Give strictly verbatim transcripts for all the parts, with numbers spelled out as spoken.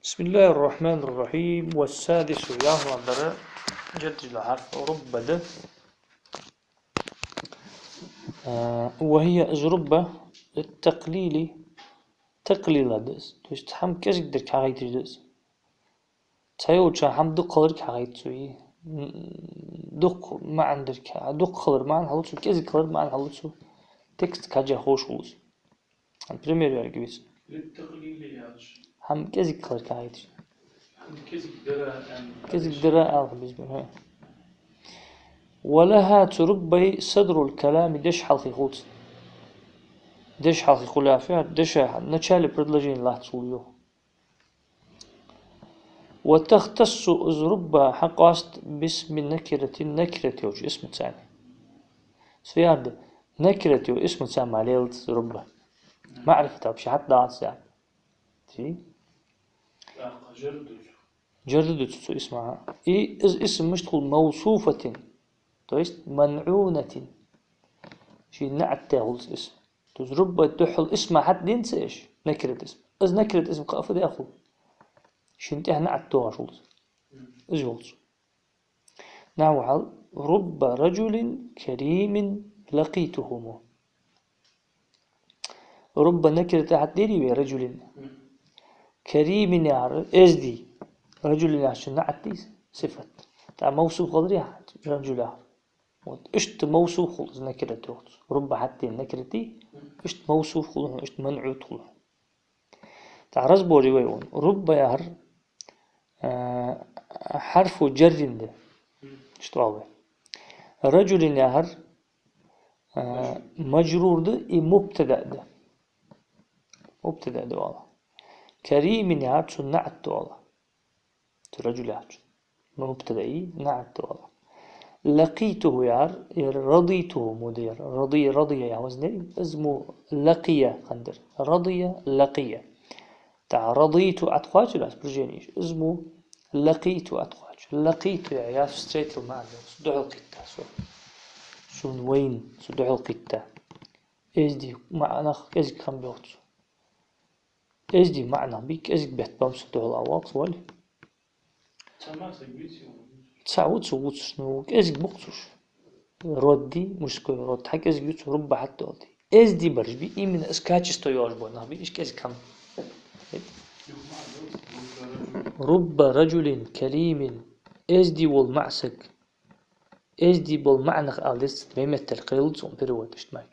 بسم الله الرحمن الرحيم. والسادس, ялхлагӀдар, جر дола хьарф رب да. А, وهي, из رب, للتقليل, такълил да из. То есть хӀама кӀезига дарга хьагойташ да из. Цхьайолча хӀама дукха хиларга хьагойтац цо. М, дукха маӀан дарга, дукха хилар маӀан хьалуц цо, кӀезига хилар маӀан хьалуц цо. Текст кхаьча ховш хул из. Пример яьлча виц. للتقليل яхаш. ХӀама кӀезига хиларга хьагойташ. ХӀама кӀезига дара аьнна. КӀезига дара аьлча безам ба, хӀа. ولها, цу رب-й, صدر الكلام, дешаш хьалхе хул цун. Дешаш хьалхе хул яхар, деша, в начале предложения латташ хул из. وتختص, из رب хьакъоаст, باسم نكرة, накират йолча исмаца. Цу яхар да, накират йолча исмаца мара лелац из رب. МаӀрифат вообще хьатӀадоагӀац из. Ти? ТӀаккха جر да цо. جر да цо цу исма. И из исм мишта хул? موصوفة, то есть منعوتة. Ший наӀат даь хул из исм. То есть رب духхьал исма хьатӀадена ца еш, накират исм. Из накират исм кхы а фу даь хул? Шийна тӀехьа наӀат доагӀаш хул из. Из йолча. نحو хьал: رب رجل كريم لقيته. رب накират хьатӀадерий вай رجل. كريم яхар эздий. رجل яхачун наӀат дий из, сифат. ТӀаккха موصوف хиларий хьа, رجل яхар. Вот, иштта موصوف хул из накират йолча. رب хьатӀадена накират, иштта موصوف хул хьона, иштта منعوت хул хьона. ТӀаккха разбор е вай вон. رب яхар, а, حرف جر да. Иштта оал вай. رجل яхар, а, مجرور да, и مبتدأ да. مبتدأ да оал. كريم яхар цун наӀат да оал. Цу رجل яхачун. مبتدأ, наӀат да оал. لقيته яхар, ер رضيته мо да ер. رضي, رضي яхар вазнери, из мо لقي хиннадар. رضي, لقي. ТӀаккха رضيت атта кхоачаргба спряжение йеш. Из мо لقيت атта кхоач. لقيت яхар, я встретил маӀан да, со духьалкхийтта со. Сона вайна, со духьалкхийтта. Эздий маӀанах кӀезига хам бохцу. Эздий маӀанах бий, кӀезига бетта ба-м со духьал а воккха, вале. Цхьа массаг виций? Цхьа вуц, вуц, ну, кӀезига букъ цуш. Род дий, мужской род, хьа кӀезига юц, رب хьатӀадоал дий. Эздий бараш бий, именно из качество йолаш бола нах бий, уж кӀезига хам. رب رجل كريم, эздий вола маӀа саг. Эздий бола маӀанах ала деза, вай меттала кхеллалца укхун перевод иштта мара.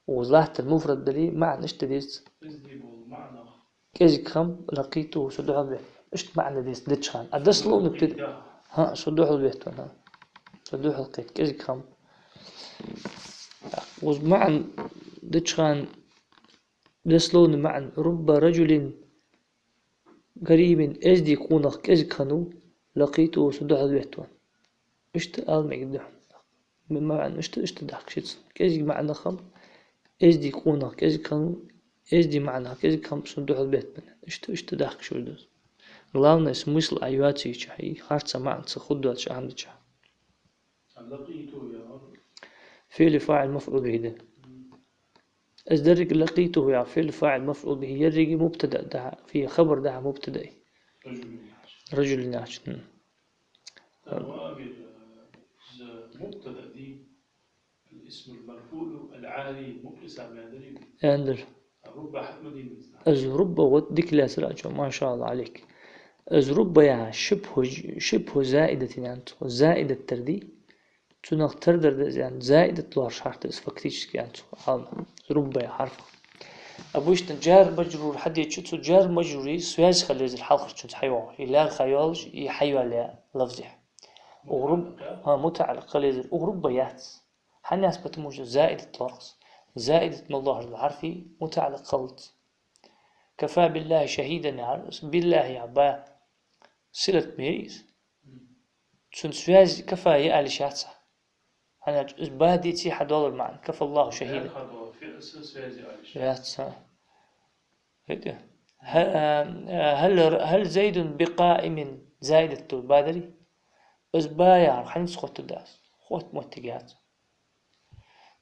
Укхаза латтар муфрад дале, маӀан иштта деза. Эздий бола маӀанах. КӀезига хам, لقيته, со духьал бетта. Иштта маӀан деза дечхан. А дословно пер-, لقيته. ХӀа, со духьал бетта, хӀа. Со духьалкхийтта, кӀезига хам. Укхаза маӀан дечхан, дословно маӀан: رب رجل كريم, эздий къонах кӀезига хиннав, لقيته, со духьал бетта. Иштта ала мегаш да хьона. МаӀан иштта, иштта даккха шийца. КӀезига маӀанах хам, эздий къонах кӀезига хиннав, эздий маӀанах кӀезига хам, со духьал бетта. Иштта, иштта даккха шийца да. Главное, смысл а йоацийча, и харца маӀан ца хургдоацаш а хӀама дича. لقيته яхар. فعل فاعل مفعول به да. Из деррига لقيته яхар فعل فاعل مفعول به, еррига مبتدأ да, في خبر да مبتدأ. رجل яхачун. رجل яхачун. Тамам, э, из مبتدأ дий, الاسم المرفوع العاري مقيس ма дарий. Аьннадар. رب хьатӀа ма дий из. Из رب вот дика лаьцар Ӏа, ما شاء الله عليك. Из رب яхар شبه, شبه زائدة аьннад цох. Заидат дар дий. Цунах тардар да из, яӀни, заидат лоархӀаш хьарф да из фактически, яӀни, цу хьална. رب яхача хьарфах. Обычно جار مجرور хьадеча, цу جار مجرور-ий связь хила езар хьалхарчунца хьайоагӀаш. И лаьрхӀа йолаш, и хьайоалаяь лафзех. УгӀ رب, хӀа, متعلق хила езар. УгӀ رب яц. ХӀана яц? Потому что заидат лоархӀ из. Заидат мел лоархӀаш дола хьарф متعلق хилац. كفى بالله شهيدا яхар, بالله яха ба силат ма йий из. Цун связь كفى я ала йиш яц. ХӀана аьлча из ба дийцача хьадоалар маӀан. كفى الله شهيدا. Яха дола фиӀл са связь ала йиш яц. Яц, хӀа. ХӀаьта. Хьа-, а, а, هل, هل زيد بقائم заидат да, ба дарий? Из ба яхар хьанца хоттаргда аз? Хотта моттиг яц.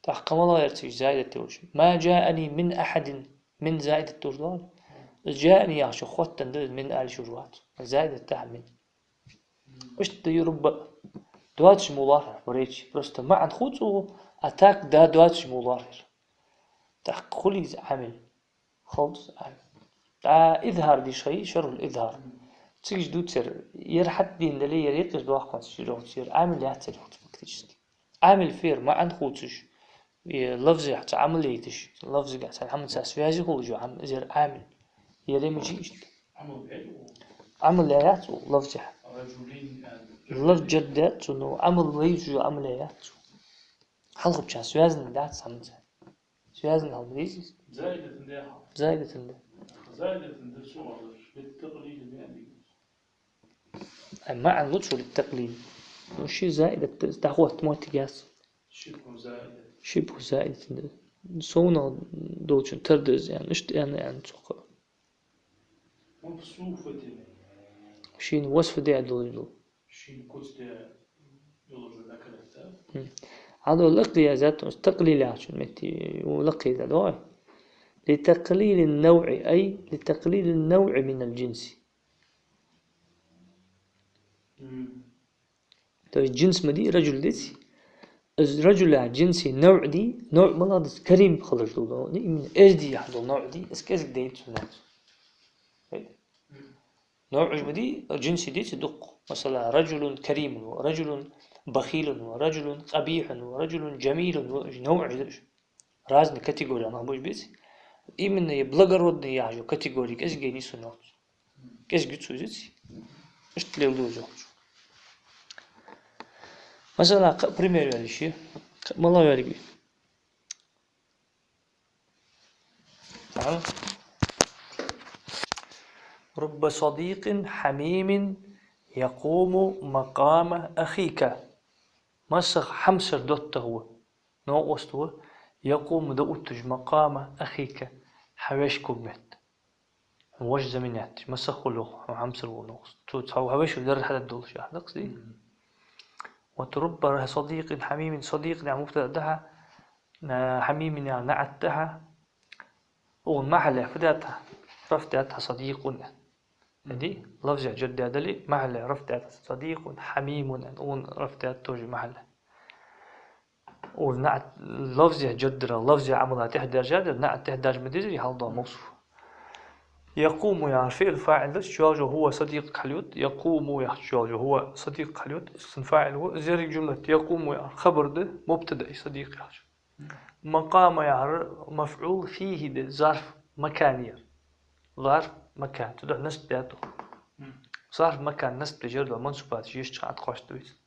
ТӀаккха кхы малагӀа яр цу чу заидат йолаш? ما جاءني من أحد, من заидат долаш доагӀа. Из جاءني яхачох хоттаденна да из من ала шура вац. Заидат да хӀама من. Иштта да из رب. Доацаш мо лоархӀар по речи. Просто маӀан хул цо, а так да доацаш мо лоархӀар. ТӀаккха хул из عمل. Хул из عمل. ТӀаккха إظهار деш хьай, شرح الإظهار. Цига дувцар, ер хьатӀадена дале, ер юкъе доаккхаш, ши рохцер, عمل яцар йоах фактически. عمل фу яр, маӀан хувцаш, е лафзехь цхьа عمل яйташ, лафзагахь цхьа хӀаманца связи хулаш йола хӀама, из яр عمل. Ер ма йий иштта. عمل яц цо лафзехь. Лафз جر даьд цо, но عمل лайчу عمل яц цо. Хьалхарчоа связан дац хӀаманца. Связан хӀама деза из. زائدة да хьа. زائدة да. زائدة да цо гӀалаш. للتقليل ма яц. Ай, маӀан лу цо للتقليل. Ну, ши زائدة да, дӀахотта моттиг яц. شبه زائدة. شبه زائدة да. СовнагӀа долчун тара да из, яӀни, иштта яӀни, яӀни цо кхы. مفصوفة. Шийна васф даь долаш дола. Шийна куц даь долаш дола накират да. Хм. Ӏадо лакхе яздаьд, такълил яхачун метте, у лакхе яздаьд, ой. لتقليل النوع، أي لتقليل النوع من الجنس. Мгм. То есть джинс ма дий, раджул деций? Из раджула джинса навӀ дий, навӀ малагӀа да из, карим хилар дола, именно эздий яхь дола навӀ дий, из кӀезига дайнад цо наьха. НавӀаш ма дий, джинси деций дукха. Масала, раджулун каримун ва, раджулун бахилун ва, раджулун къабихьун ва, раджулун джамилун ва, уж навӀаш да уж. Разные категории нах ба уж, деций. Именно е благородный яхь йола категори кӀезига дайнад цо наьха. КӀезига цо изиций. Иштта леладу из йоах цо. Масала, кхы а пример йоалае, кхы а малагӀа йоалае. А? رب صديق حميم يقوم مقام أخيك. МассагӀа хьамсара доттагӀа ва, новкъост ва, يقوم да отташ مقام أخيك, хьа веший куг метта. Хьона воша заменять деш, массахула хьона хьамсара вола новкъост. Цо цхьа хьа веший даржа хьадаь долаш, яхь да-кх из, дий? Мгм. Вот رب صديق حميم, صديق яхь мубтада да хьа, а, حميم яхь наӀат да хьа. Укхун махьалле фу даьд хьа? РафӀ даьд хьа صديق. Дий? Лафзе джар даь дале, махьалле рафӀ даьд хьа صديق حميم. Укхун рафӀ даьд тоже махьалле. Укхун наӀат, лафзе джар дар, лафзе Ӏамала тӀехьа даьржа дар, наӀат тӀехьа даьржа ма дезий, хьалха дола мавсуф. يقوم яхар фиӀл фаӀил да, чу йоагӀаш هو صديق хьалйода, يقوم яхача чу йоагӀаш هو صديق хьалйода, из цун фаӀил ва, из еррига джумлат يقوم яхар хабар да, мубтада, и صديق яхачун. مقام яхар мафӀул фихӀи да, зарф макан яр. Зарф макан, цудухьа насб даьд. Мгм. Зарф макан насб деш яр да, мансубат еш чу хьатӀакхоачаш да вай цунна.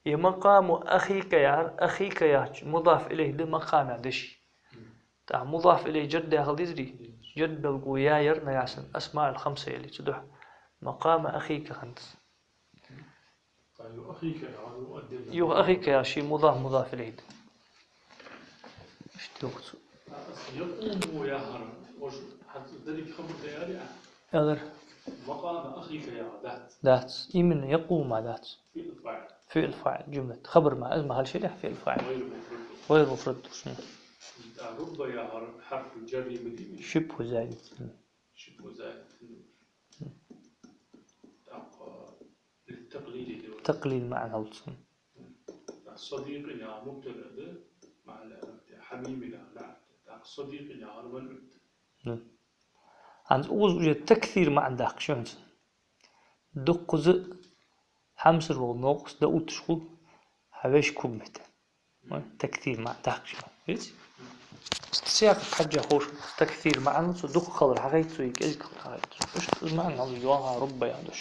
И مقام أخيك яхар, أخيك яхача мудаф илайхӀи да مقام яхача дешай. Мгм. ТӀаккха мудаф илайхӀи джар даь хила дезарий? Мгм. Джар белгало я яр нагахьа санна أسماء الخمسة яле, цудухьа مقام أخيك хиннад из. Юха أخيك яхар ший мудаф, мудаф илайхӀи да. Иштта йоах цо. يقوم яхар, оаш хьа деррига хабар да аьлар? Аьлар. مقام أخيك яхар дац. Дац. Именно يقوم дац. فعل فاعل. فعل فاعل, джумлат. Хабар ма, из ма хилча, фиӀл фаӀил. غير مفرد. غير مفرد да уж. ТӀаккха رب яхар حرف جر ма дий? شبه زائد. شبه زائد. ТӀаккха للتقليل да. تقليل маӀан хилац цун. صديق яхар мубтада да, махьалле рафӀ да, حميم яхар наӀат да. ТӀаккха صديق яхар манӀут да. Ну. ХӀанз укхаза уже таксир маӀан даккха шоана цун. Дуккхаза хьамсара вола новкъост да отташ хул хьа веший куг метта. Ой, таксир маӀан даккха шоана. Видите? Сиякъа хьежжа ховш, таксир маӀан цо дукха хилар хьахайт цо, е кӀезига хилар хьахайт цо. Иштта из маӀан хьалуш доагӀа رب яхача дош.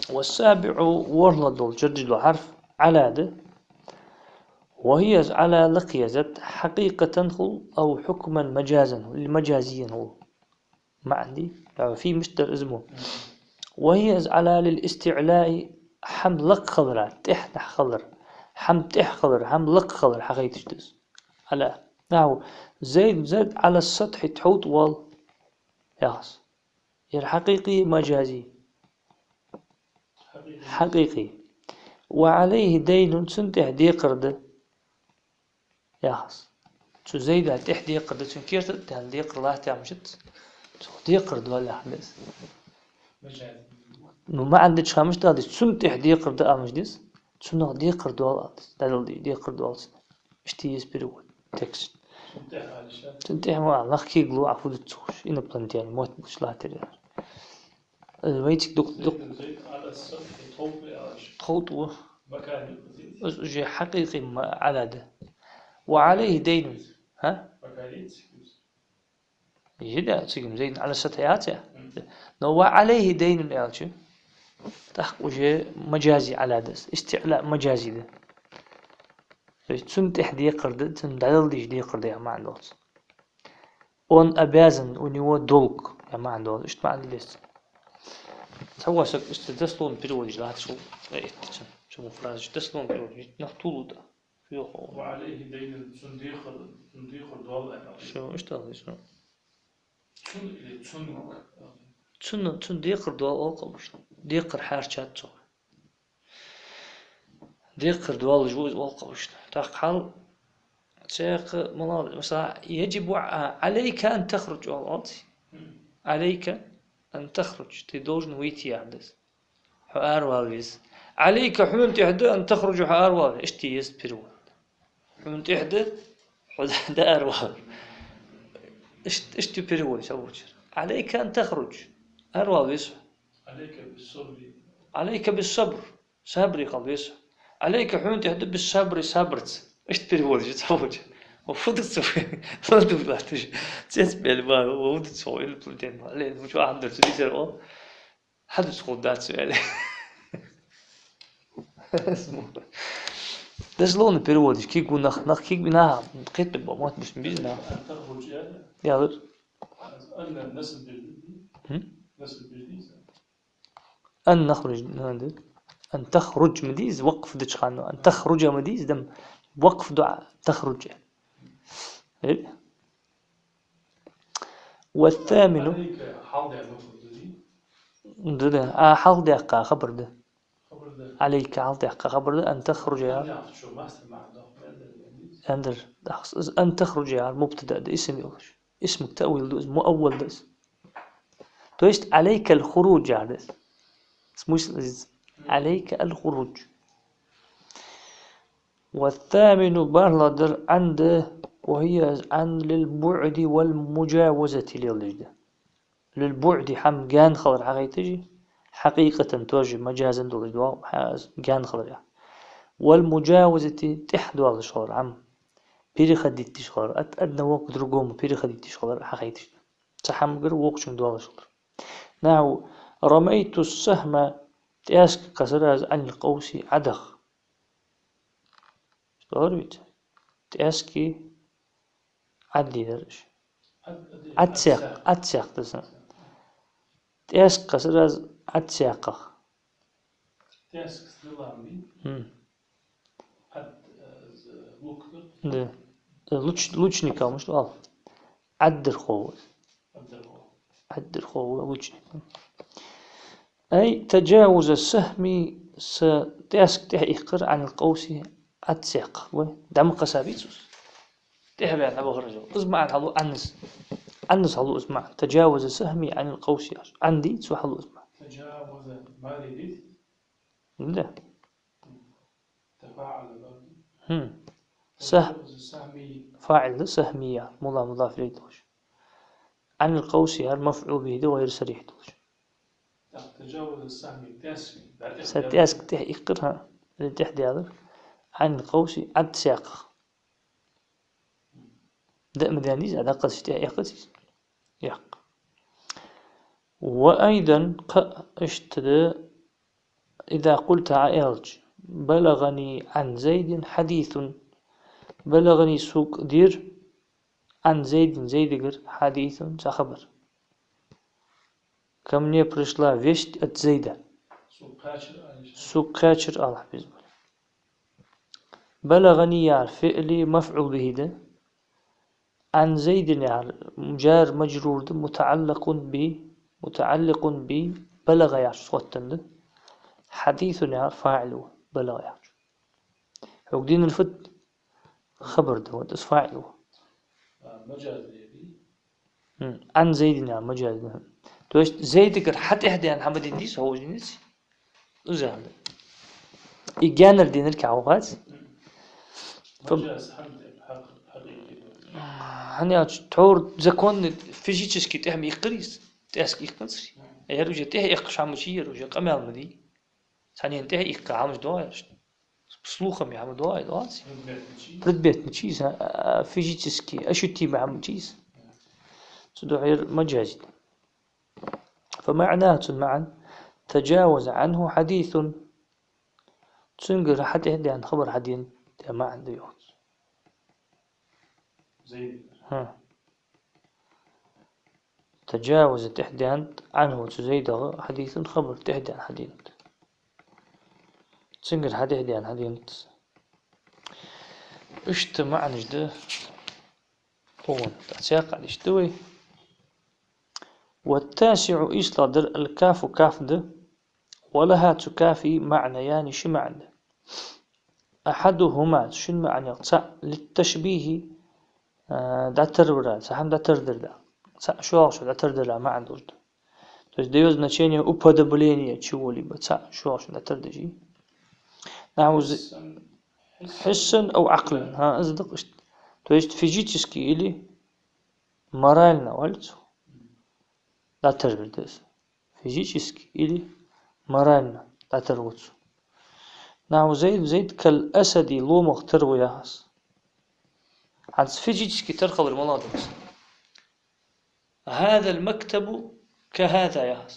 والسابع, ворхӀлагӀа дола, джар деш дола хьарф على да. وهي على лакхе яздаьд, حقيقة хул, أو حكما مجازا хул, или مجازيا хул. МаӀан дий? Э, في мишта дар из мо. وهي على للاستعلاء, хӀама лакха хилара, тӀехьа-нахьа хилар. ХӀама тӀехьа хилар, хӀама лакха хилар хьахайташ да из. على. نحو: زيد, Зайд, على السطح тхьовтӀа воал, яхаш. Ер хьакъикъи, мажази? Хьакъикъи. وعليه دين, цунна тӀехьа декхар да, яхаш. Цу Зайда тӀехьа декхар да, цун керта тӀа декхар латташ ма дий из. Цох декхар доал яхар да из. Ну, маӀан деча хана мишта да из, цунна тӀехьа декхар да ала ма дий из. Цунах декхар доал ала да из. ДӀадала деза декхар доал цунна. Иштта я из перевод, текст. Цунна тӀехьа ма аьлча, нах кегалу, Ӏа фу дувц ховш, инопланетяне мотт бувцаш латтар яхаш. Э, вайцига дукха, дукха. زيد على السطح, тхов тӀа ва. Из уже хьакъикъи ма-, Ӏала да. وعليه دين. ХӀа? Е да, цига زيد على السطح яц. Но وعليه دين аьлча, тӀаккха уже маджази Ӏала да из. ИстиӀла маджази да. То есть цунна тӀехьа декхар да, цунна дӀадала деза декхар да яха маӀан долаш. Он обязан, у него долг яха маӀан долаш. Иштта маӀан да из. Цхьа вола саг иштта дословно переводаш латташ хул, э, иттачун. Цу фразаш дословно переводаш, нах тулу тӀа. Фу йоах? وعليه دين, цунна декхар, цунна декхар доал аьнна. Всё, иштта ала деза. Цунна или цунга? Цунна, цунна декхар доал оал-кх обычно. Декхар хьарчац цох. Декхар доаллаш ва из оал-кх обычно. ТӀаккха хьал цхьаькха малагӀа, масала, يجب ع-, عليك أن تخرج оал, оалий? عليك أن تخرج, ты должен выйти яхар да из. Хьо аравала веза. عليك, хьона тӀехьа да, أن تخرج, хьо аравала веза. Иштта я из перевод. Хьона тӀехьа да, хьо да, да аравала. Ишт-, иштта перевод я цхьаболчар. عليك أن تخرج. Аравала веза хьо. عليك بالصبر. عليك بالصبر. Сабаре хила веза хьо. عليك, хьона тӀехьа да بالصبر, сабарца. Иштта перевод я цхьаболчар. Ва фу дувц хьо? Фу дувц латташ? Цецбаьле ма, ва фу дувц хьо, инопланетяне ма. Алле, ну чу ахьа дар цу дисар, о? Хьадувц ховргдац вай, аьле. Дословно переводаш кегабу нах, нах кегабу, наха кхетабе мотт бувцаш ма беза наха. أن تخرج, я? Яхар. أن نصب بيجي. Хм? نصب بيجي. أن نخرج, надо. أن تخرج ма дий из, وقف деча хана. أن تخرج ма дий из, дам وقف ду Ӏа, تخرج. Э? والثامن. عليك хьал даь ма хургдий? Да, да. А, хьалха даьккха хабар да. Хабар да. عليك хьалха даьккха хабар да, أن تخرج, я. Аьнна яхачо массане маӀан доаккх, аьннадар, аьннадар. Аьннадар. Из أن تخرج яхар мубтада да, исм йолаш. Исмага таъвил ду из, муаввал да из. То есть عليك الخروج яхар да из. Смысл из. عليك الخروج. والثامن, бархӀлагӀдар عن да, وهي عن للبعد والمجاوزة леладеш да. للبعد, хӀама гаьна хилар хьахайташ, хьакъикъатан тоже, маджазан долаш доагӀа, хӀа-, гаьна хилар яхар. والمجاوزة, тӀехьа доалаш хилар, хӀама переходить деш хилар, от одного к другому переходить деш хилар хьахайташ да. Цхьа хӀамагара вокхунга доалаш хилар. نحو: رميت السهم, тӀаьск кхессар аз, عن القوس, Ӏодах. Что говорит? ТӀаьски Ӏодийхар уж. Ӏод-, Ӏодийхар, Ӏодсаькх-, Ӏодсаькх. Ӏодсаькх да из. ТӀаьск кхессар аз Ӏодсаькхах. ТӀаьск стрела ма дий? Хм. Ӏод, э, з-, лук да? Да. Э, луч-, лучниках мишта оал? Ӏоддерхо ва из. Ӏоддерхо. Ӏоддерхо ва лучник. أي تجاوز السهم, са тӀаьск тӀехьа иккхар, عن القوس, Ӏодсаькхах. Вай, дӀа ма кхессабий цо из. ТӀехьа баьнна хьабахар из. Из маӀан хьалу Ӏаннас. Ӏаннас хьалу из маӀан. تجاوز سهمي عن القوس яхаш. Ӏан дий, цо хьалу из маӀан. تجاوز, мари дий? Да. تفاعل, да? Хм. Сах-, تجاوز سهمي. ФаӀил да, سهمي яхар, мула-, мудаф илайхӀи долаш. عن القوس яхар мафӀул бихӀи да, гӀайр сарихӀ долаш. Так, تجاوز السهم, тӀаьск, да, тӀаьск, са да. ТӀаьск тӀехьа иккхар, хӀа, тӀехьа даьлар. عن القوس, Ӏодсаькхах. Да ма даьннадий из, а дӀакхессача тӀехьа эккхаций из? Эккх. وأيضا, кхы а иштта да, إذا قلت, Ӏа аьлча: بلغني عن زيد حديث. بلغني, сога дир, عن زيد, Зайдагара, حديث, цхьа хабар. Ко мне пришла весть от Зайда. Сога кхаьчар, аьлча. Сога кхаьчар алахь беза. بلغني яхар фиӀли мафӀул бихӀи да. عن زيد яхар джар-маджрур да, متعلق ب, متعلق ب بلغ яхача схоттан да. حديث яхар фаӀил ва, بلغ яхача. Хьога динар фуд? Хабар да, вот из фаӀил ва. مجاز ليبي. М, عن زيد, а, مجاز, да. То есть Зайдагара хьатӀехьа даьнна хӀама дийна дий из, хьо вождинец? Из аьнна. И гаьнара дийнар кхы хьахьокхац? Фа- مجاز хьан де, хьакъ-, хьакъ-, хьакъ-, хьан яц, тхьовра законный физически тӀехьа ма иккхар из, тӀехьашка иккханзар. Ер уже тӀехьа иккхаш хӀама ма йий, ер уже къамаьл ма дий. Цхьаннена тӀехьа иккха хӀамаш доагӀа ераш. Слухами хӀама доагӀа, доагӀац? Предметный чиз. Предметный чиз, а, а, физически, ощутимый хӀама чиз. Цудухьа ер мажази да. فمعناه, цун маӀан, تجاوز عنه حديث. Цунгара хьатӀехьа даьнна хабар хьаденад, тӀа маӀан да йоах. Зайд. ХӀа. تجاوز, тӀехьа даьннад, عنه, цу Зайдагара, حديث, хабар тӀехьа даьнна хьаденад. Цунгара хьатӀехьа даьнна хьаденад. Иштта маӀанаш да укхун, тӀаккха цхьаькха а иштта вай. والتاسع, ийслагӀдар, الكاف, каф да, ولها, цу кафа, معنيان, ши маӀан да. أحدهما, шин маӀанех цаӀ, للتشبيه, а, дӀатарвара, цхьа хӀама дӀатардар да. ЦаӀ шоллагӀчоа дӀатардар да маӀан долаш да. То есть даёт значение уподобления чего-либо, цаӀ шоллагӀчоа дӀатардеш. نحو ز-, حسا أو عقلا. ХӀа, из да-кх иштта. То есть физически или морально, оал цох, дӀатарвар да из. Физически или морально дӀатарву цо. نحو زيد, Зайд, كالأسد, ломах тарву яхаш. ХӀанз физически тара хилар малагӀа да из? هذا المكتب كهذا яхаш.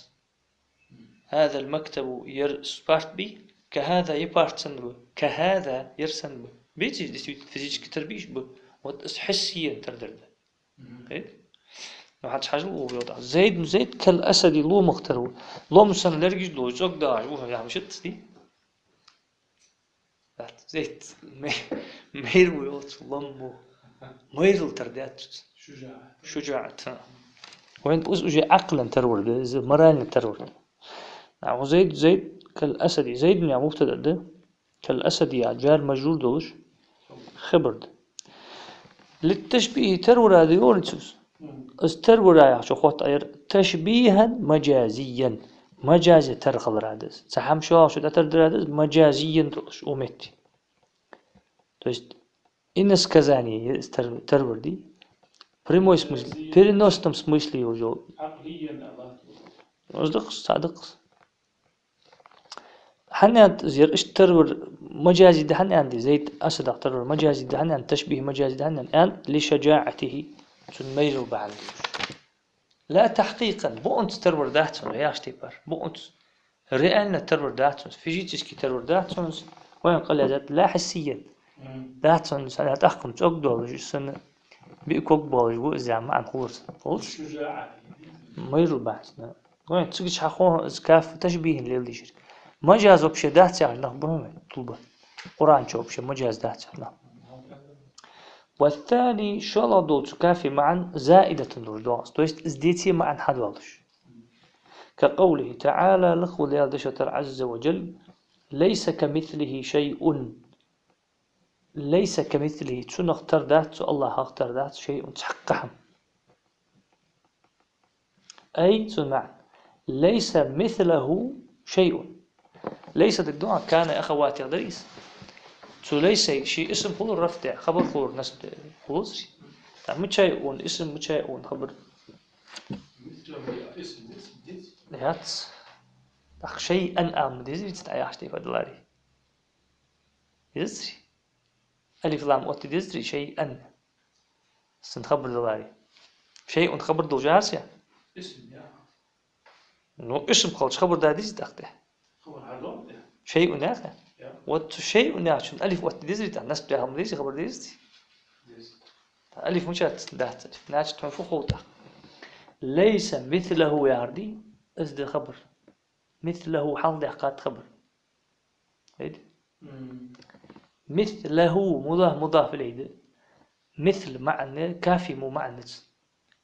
هذا المكتب, ер парт бий, كهذا, ер парт санна ба, كهذا, ер санна ба. Беций, действительно, физически тара бий уж? Ба. Вот из хьиссиян тардар да. Мгм. Хет? Ну, хьаж-, хьажал укхо йоах. زيد, Зайд, كالأسد, ломах тарву. Лом санна лергаш долаш, цӀог дагӀаш, уж яхаш ма шийтта дий? Дац, Зайд, ме-, майра ва йоах цо, лом ва. Майрал тара дац цо. شجاعة. شجاعة, хӀа. Вайна из уже عقلا тарвар да, из морально тарвар да. نحو زيد, Зайд, كالأسد. زيد яхар мубтада да. كالأسد яхар جار مجرور долаш хабар да. للتشبيه, тарвара да йоах цо из. Из тарвара яхачох хоттаду ер تشبيها مجازيا. Мажази тара хилара да из. Цхьа хӀама шоллагӀчоа дӀатардар да из, مجازيا долаш, укх метте. То есть иносказание из тар-, тарвар дий? Прямой смысл, переносном смысле уже. عقليا, а, латт. Из да-кх из, цхьа да-кх из. ХӀана аьннад из, ер иштта тарвар мажази да хӀана аьннад, Зайд асадах тарвар мажази да хӀана аьннад, ташбихӀ мажази да хӀана аьннад, аьннад, لشجاعته, цун майрал бахьан долаш. لا تحقيقا, бокъонца тарвар дац цун, яхача тайпара, бокъонца. Реально тарвар дац цун, физически тарвар дац цун, вайна къа лезад, لا حسيا. Мгм. Дац цун, санна тӀаккха цӀог долаш, санна биъ ког болаш ва из яха маӀан хулар цун. Хулаш? شجاعة. Майрал бахьан цун. Вай цига чу хьахо из каф ташбихӀан леладеш. Мажаз вообще дац яхаш нах ба вай тулба. Къуръан чу вообще мажаз дац яхаш нах. والثاني, шоллагӀа дола цу кафа маӀан زائدة долаш доагӀа из. То есть из деций маӀан хьадоалаш. كقوله تعالى, лакха вола Даьла дешал тара, عز وجل: ليس كمثله شيء. ليس كمثله, цунах тара дац, цу АллахӀах тара дац, شيء, цхьаккха хӀама. أي, цун маӀан, ليس مثله شيء. ليس дагадоагӀий, كان أخواتها дар из. Цу ليس ший исм хулар рафӀ де, хабар хулар насб де, хулаций? ТӀаккха متشابه исм, متشابه хабар. Яц. ТӀаккха شيئا ала ма дезий, цу тӀа яхача тайпара даларе. Дезаций? Алиф-лам оттаде дезаций, شيئا. Цун хабар даларе. شيء хабар долаш яхар цо? Исм, я. Ну, исм хилча хабар да дезий тӀаккха? Хабар хьадоагӀа, я. شيء яхар? Я. Вот цу شيء яхачун алиф оттаде дезий тӀаккха? Насб де хӀама дезий, хабар дезаций? Деза. Алиф мичад дац? Значит, тхона фу хул тӀаккха? ليس مثله яхар дий, из да хабар. مثله хьалхадаьккхад хабар. Хет? Мгм. مثله, мудаф, мудаф илайхӀи да. مثل маӀан, кафа мо маӀан да цун.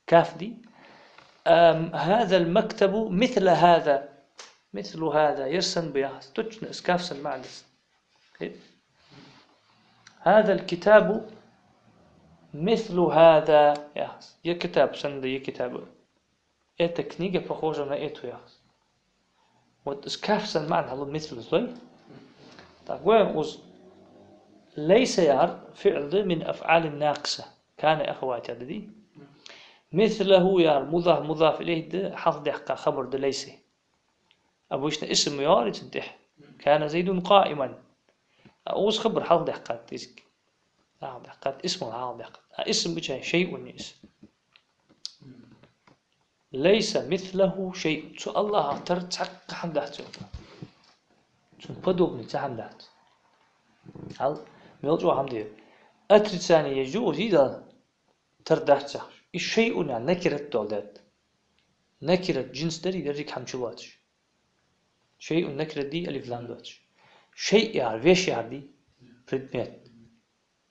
Каф дий? Ам, هذا المكتب مثل هذا. مثل هذا, ер санна ба яхаш. Точно, из каф санна маӀан да цун. Хет? هذا الكتاب مثل هذا, яхаш. Ер китаб санна да, ер китаб. Эта книга похожа на эту, яхаш. Вот из каф санна маӀан хьалу مثل, сой? Так, вай уж ليس яхар фиӀл да من أفعال الناقصة. كان أخواتها да, дий? مثله яхар مضاف مضاف إليه да, хьалхадаьккха хабар да ليس. Обычно исм йоагӀар цун тӀехьа. كان زيد قائما. А уж хабар хьалхадаьккхад из. Хьалхадаьккхад, исм хьалхадаьккхад. А исм бича شيء я из. ليس مثله شيء. Цу АллахӀах тара цхьаккха хӀама дац, йоах. Цунна подобный цхьа хӀама дац. Хьал, мел чӀоагӀа хӀама да ер. Отрицание езаш ва из, дий, Дала, тара дац яхаш. Из شيء яхар накират дола даьд. Накират джинс дар, еррига хӀама чулоацаш. شيء накират дий, алиф-лам доацаш. شيء яхар вещь яхар дий, предмет,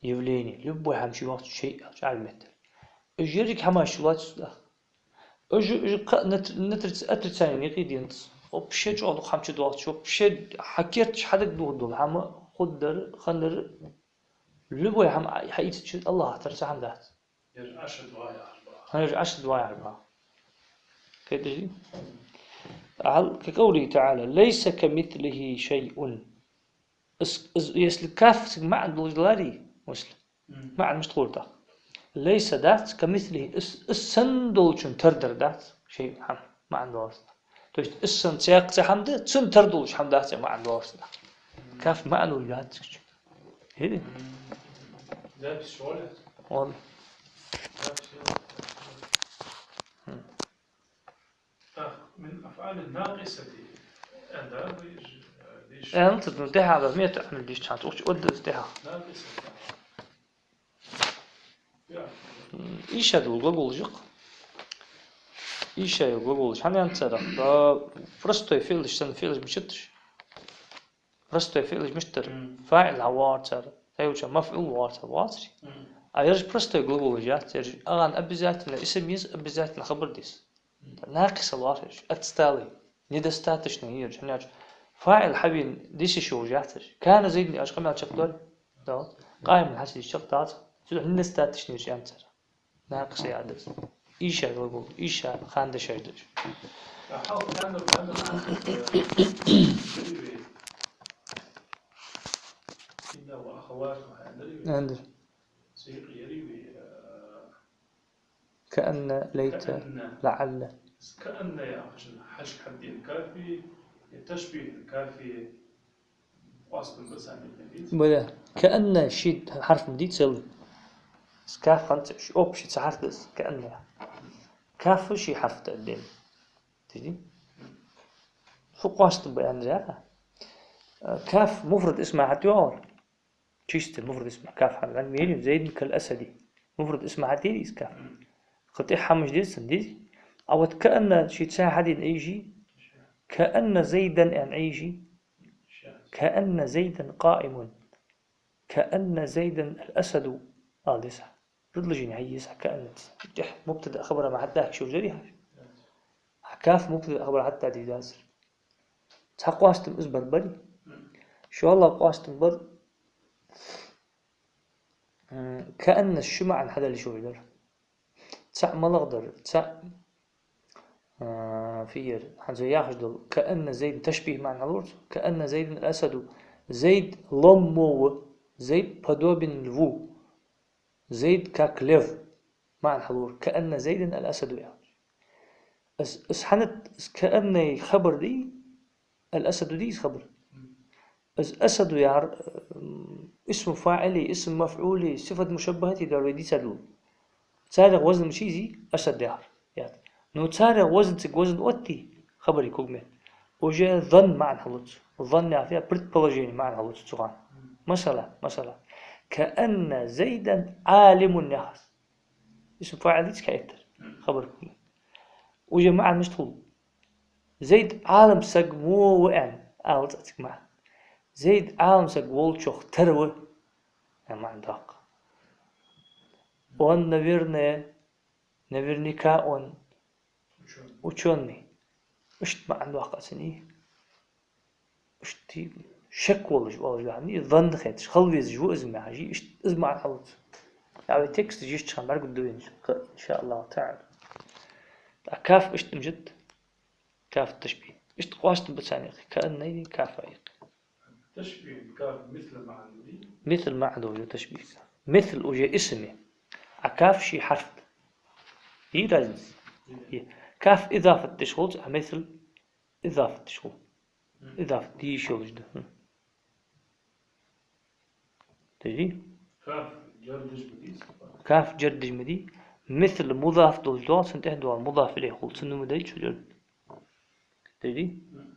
явление. Любой хӀама чу йоагӀац شيء яхача Ӏарбий меттала. Уж еррига хӀамаш чулоац цу тӀа. Уж, уж кхы а натр-, натриц-, отрицание юкъе денз. Вообще чӀоагӀа дукха хӀама чудоагӀаш, вообще хьа керташ хьадагадоагӀаш дола хӀама, хургдар, хиннар, любой хӀама хьаийцача АллахӀах тара цхьа хӀама дац. Ераш Ӏа ша доагӀа яхар ба. ХӀа, ераш Ӏа ша доагӀа яхар ба. Кхеташ дий? Хьал, كقوله تعالى: ليس كمثله شيء. Из, из, если каф цига маӀан долаш даларе, если. Мгм. МаӀан мишта хул тӀаккха? ليس дац, كمثله, из, из санна долчун тара дар дац, شيء хӀама, маӀан долаш да. То есть из санна цхьаккха цхьа хӀама да, цун тара долаш хӀама дац, маӀан долаш да. Мгм. Каф маӀан долаш дац цига. Хиди? Мгм. Запись шо ли? Он. Запись шо ли? Мгм. Так, من أفعال الناقصة. Эн да, вы же, э, лишь Эн, тут, ну, тӀехьа да, мета Ӏамал деш цхьан, ух, чу одда тӀехьа. ناقصة. Я. М, иша дола глаголаш я-кх. Иша йола глаголаш. ХӀана аьннад цар? А, простой фиӀлаш санна фиӀлаш мичад уж? Простой фиӀлаш мишта дар? Мгм. ФаӀил хьавоагӀар цар, тӀехьа мафӀул воагӀар цар, воацар. Мгм. А ераш простой глаголаш яц, ераш агӀан обязательно исм еза, обязательно хабар деза. Мгм. Накъис лоархӀаш, отсталый, недостаточный ераш, хӀана аьлча фаӀил хьавена дисиш йолаш яц ераш. كان زيد аьлча къамаьл чакхдоалий? Да. قائما хьа ца дича чакхдац. Цудухьа недостаточный ераш аьннад цар. Накъис яр да из. Иша глагол, иша хандашаш да уж. Аьндар. كأن، ليت، كأن. لعل. كأن яхачун хьажа хьадден кафи, я ташбихӀ кафи, къоастам ба царна юкъе, дий? Бала, كأن ши хьарф ма дий, целый. Из каф хӀанз ши, общий цхьа хьарф да из, كأن. Каф ши хьарф да отдельно. Дий? Фу къоастам ба аьнна яха? Каф муфрад исма хьатӀайоагӀар. Чистый муфрад исма каф хьа-, хьа-, мери, زيد كالأسد. Муфрад исма хьатӀайий из каф? Кхы тӀехьа хӀамаш деза цун, дезий? А вот كأن ши цхьа хьадена Ӏайжий? كأن زيدا аьнна Ӏайжий? كأن زيدا قائم. كأن زيدا الأسد ала деза. Предложени хьае еза كأن-ца. ТӀехьа мубтада хабара мара хьатӀадахка шо жари хьа? Хьа каф мубтада хабара хьатӀадахка дезацар. Цхьа къоастам из бар, барий? ШоллагӀа къоастам бар, м, كأن ши маӀан хьадала йиш йолаш дар. ЦаӀ малагӀа дар, цаӀ, а, фиер, хӀанз яхаш дола, كأن زيد ташбихӀ маӀан хьалурц, كأن زيدا الأسد, Зайд лом мо ва, Зайд подобен льву, Зайд как лев маӀан хьалур, كأن زيدا الأسد яхаш. Из, из хӀана, из كأن-й хабар дий, الأسد дий из хабар? Из أسد яхар, м, исму фаӀили, исму мафӀули, сифат мушаббахӀати дар вай дийцад лу. Царех вазн мичай из, أسد яхар. Яц. Ну, царех вазн цига вазн оттий, хабари когмет. Уже ظن маӀан хьалуц. ظن яхар предположени маӀан хьалуц цу хана. Масала, масала. كأن زيدا عالم яхаш. Исму фаӀил дий цига хьаэттар. Хабар когмет. Уже маӀан мишта хул? Зайд Ӏалам саг мо ва аьнна, ала цӀа цига маӀан. Зайд Ӏалам саг волчох тара ва, аьнна маӀан доаккх. Он, наверное, наверняка он учёный. Иштта маӀан доаккх цун. Иштта шек волаш, волаш ваьхьа, из ظن хеташ, хала везаш ва из ма хьажий, иштта из маӀан хьалуц. ТӀаккха вай текст жижигча хана бӀаргадайна, иншааллахӀу таӀала. ТӀаккха каф иштта ма дий, каф ташбихӀ. Иштта къоастам ба царна юкъе, каъанна юкъе, кафа юкъе. التشبيه الكاف مثل معنى دي. Мисл маӀан долаш да ташбихӀ. Мисл уже исм я. А каф ший хьарф да. Дий разница? Дий. Каф изафат деш хул, а мисл изафат деш хул. Мгм. Изафат де йиш йолаш да. Хм. Дий? Каф джар деш ма дий? Каф джар деш ма дий. Мисл мудаф долаш да, цунна тӀехьа доагӀа мудаф илайхӀи хул, цунна ма дий цо джар. Дий? Мгм.